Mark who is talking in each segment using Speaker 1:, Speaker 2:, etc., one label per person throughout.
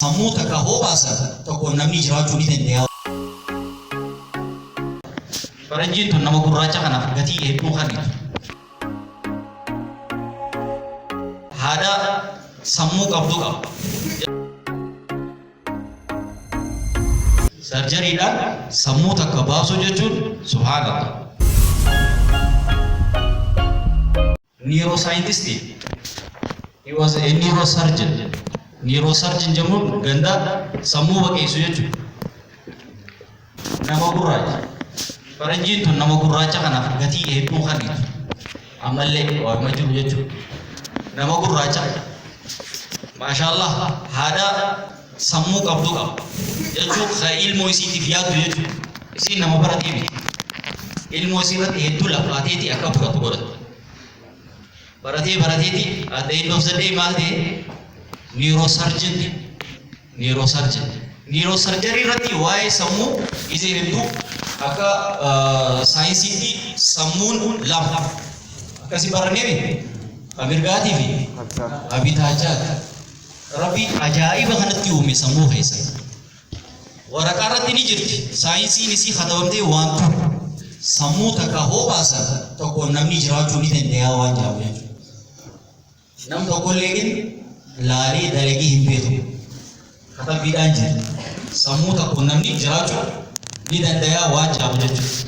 Speaker 1: Sammuu takka hoo baasan tokkoon namni jiraachuu ni dandayaa. Faranjiin tun nama gurraacha kanaaf gatii hedduu kennitu. Haadha sammuu qabdu qaba. Sarjariidhaan sammuu takka baasuu jechuun subhaanallah. Neuroscientist. He was a neurosurgeon. Neurosurgeon jechuun ganda sammuu baqeessu jechuudha. Nama gurraacha. Faranjiin tun nama gurraacha kanaaf gatii hedduu kennitu. Ammallee waanuma jiru jechuudha. Nama gurraacha. Maashaallah, haadha sammuu qabdu qaba. Jechuun kan ilmoo isiitiif yaaddu jechuudha. Isiin nama baratee miti. Ilmoo isii irratti hedduu lafaateeti akka baratu godhatte. Baratee barateeti at the end of the day maal ta'e? Neurosurgeon ta'e. Neurosurgeon. Neurosurgery irratti waa'ee sammuu isee hedduu akka saayinsiitti sammuun lama. Akkasi barannee miti. Ka mirgaatii fi ka bitaachaati. Rabbiin ajaa'iba kanatti uume sammuu keessa. Waraqaa irratti ni jirti. Saayinsiin isii katabamtee waan ture. Sammuu takka hoo baasan tokkoon namni jiraachuu ni dandayaa waan jedhamu jechuudha. Nam tokkollee gin laalee dalagee hin beeku. Katabbiidhaan jira. Sammuu tokkoon namni jiraachuu ni dandayaa waan jedhamu jechuudha.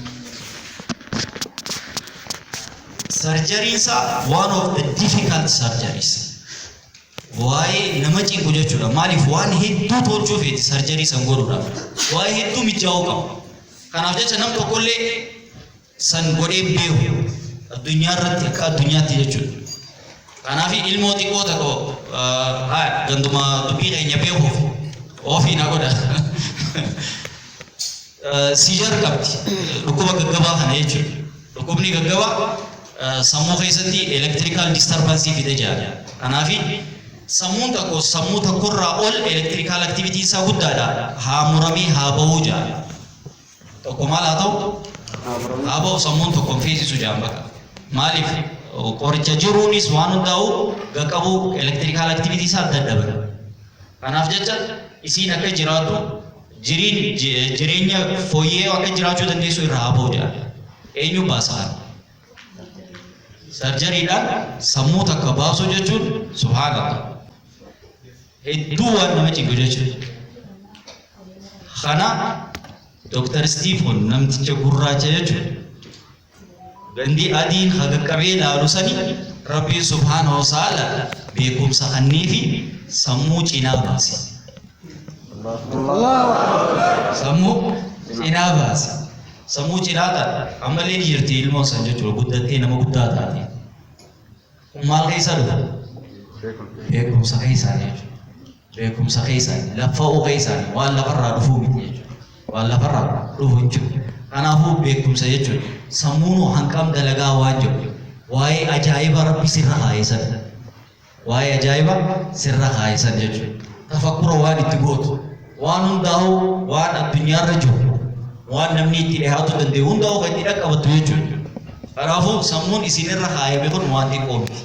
Speaker 1: Sarjariin isaa one of the difficult surgeries. Waa'ee nama cinqu jechuudha. Maaliif? Waan hedduu tolchuu feeti sarjarii san godhuudhaaf. Waa'ee hedduu mijaa'uu qaba. Kanaaf jecha nam tokkollee san godhee beeku addunyaa irratti, akka addunyaatti jechuudha. Kanaaf ilmoo xiqqoo tokko haa ganduma dubbii keenya beekuuf ofii na godha. Seizure qabdi, dhukkuba gaggabaa kana jechuudha. Dhukkubni gaggabaa sammuu keessatti electrical disturbance fide jira. Kanaaf sammuun tokko sammuu tokkorraa ol electrical activity isaa guddaadha. Haa muramee haa bahuu jira. Tokko maal haa ta'u? Haa bahu, sammuun tokko hin feesisu jaan bakka. Maaliif? Qoricha jiruunis waan hundaa'u gaqqabuu electrical activity isaa dadhaban. Kanaaf jecha isiin akka jiraattu, jiriin jireenya fooyyee akka jiraachuu dandeessu irraa haa bahu jedha. Eenyu baasa kana? Sarjariidhaan sammuu takka baasuu jechuun subhaanallah. Hedduu waan nama cinqu jechuudha. Kana Dr. Steve kun namticha gurraacha jechuudha. Gandi adiin haga qabee laalu sani Rabbiin subhaanahu wa ta'ala beekumsa kanneefi sammuu cinaa baase. Sammuu cinaa baase. Sammuu cinaa taate ammallee ni jirti ilmoon san jechuudha, guddattee nama guddaa taate. Kun maal keessaa dhufa? Beekumsa keessaa jechuudha. Beekumsa keessaa, laffa'uu keessaa, waan lafarraa dhufuu miti jechuudha. Waan lafarraa dhufu hin jiru. Kanaafuu beekumsa jechuudha. Sammuun hanqam dalagaa waan jiru. Waa'ee ajaa'iba Rabbi sirra kaa'e san. Waa'ee ajaa'iba sirra kaa'e san jechuudha. Tafakkura waan itti gootu. Waan hundaa'u, waan addunyaarra jiru. Waan namni itti dhiyaatu danda'u hundaa'u kan itti dhaqqabattu jechuudha. Kanaafuu sammuun isinirra kaayame kun waan xiqqoo miti.